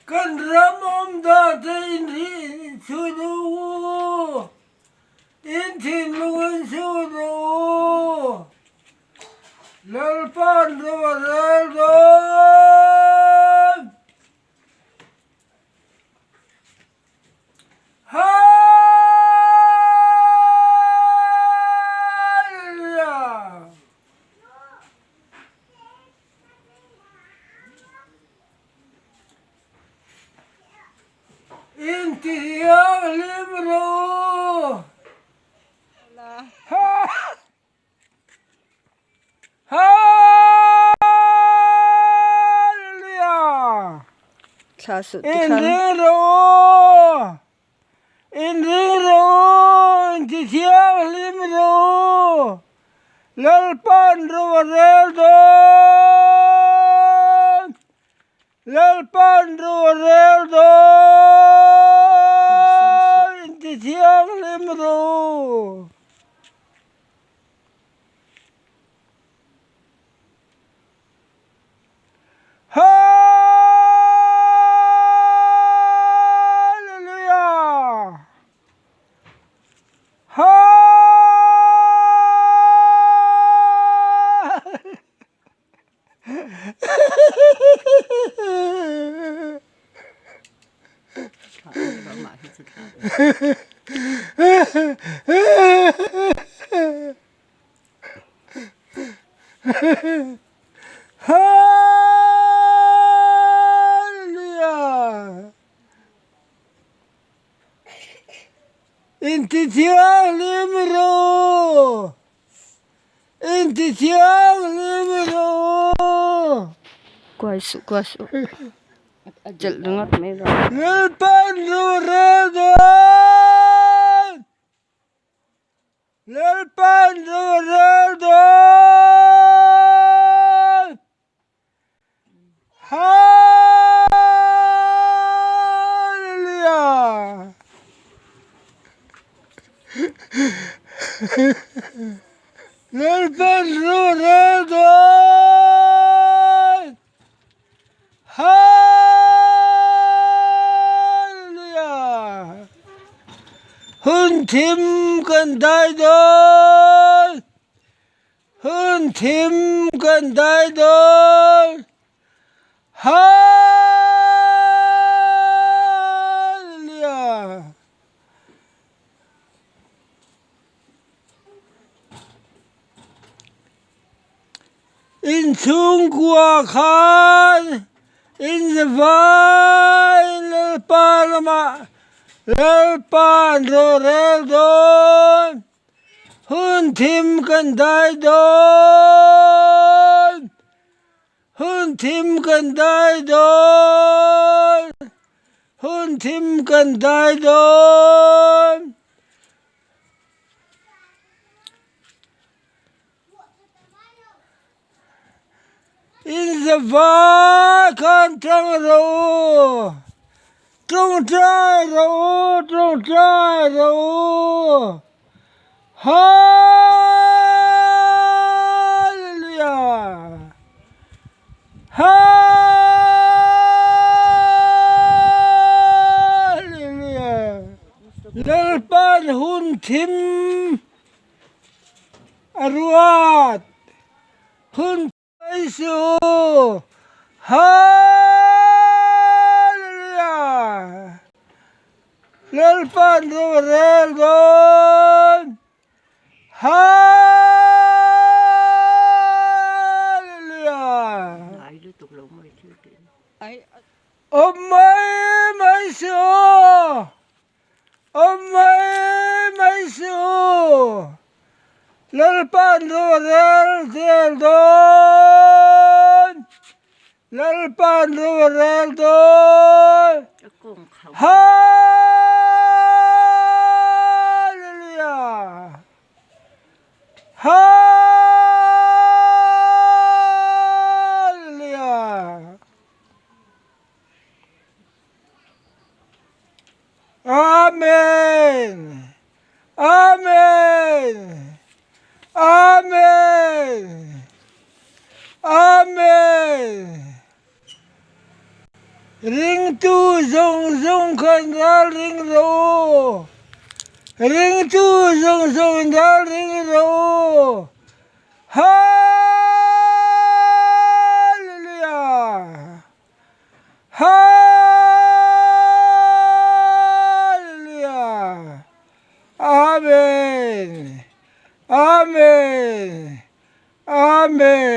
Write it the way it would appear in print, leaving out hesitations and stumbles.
Kan ram awm dan te in chhui duh u, in thinlung in chhui duh u. Lalpa'n ro a rel dawn. Hallelujah! Intithianghlim rawh u. Hallelujah! Thla suh ti khan. Inring rawh u! Inring rawh u! Intithianghlim rawh u! Lalpa'n ro a rel dawn! Lalpa'n ro a rel dawn! Intithianghlim rawh u! Hallelujah! Hallelujah! Intithianghlim rawh! Inti thianghlim rawh! Kuai suh kuai suh a chelh ringawt mai lo. Lalpan rorel dawn! Lalpan rorel dawn! Hallelujah! Lalpan rorel dawn! Hallelujah! Hun thim kan dai dawn! Hun thim kan dai dawn. Hallelujah. In chhungkua khan in zavai Lalpa lamah Lalpa'n rorel dawn. Hun thim kan dai dawn, hun thim kan dai dawn, hun thim kan dai dawn. In zavai khan tang rawh u, tawngtai rawh u, tawngtai rawh u. Hallelujah! Hallelujah! Lalpan hun thim a ruat hun mai su. Hallelujah! Lalpan rorel dawn. Hallelujah! Awm mai mai su. Awm mai mai suh u, Lalpa'n rorel zel dawn, Lalpa'n rorel dawn. Hallelujah! Hallelujah! Amen! Amen! Amen! Amen! Ringtu zawng zawng khan ralring rawh u. Ringtu zawng zawng ralring rawh u. Hallelujah! Hallelujah! Amen! Amen! Amen!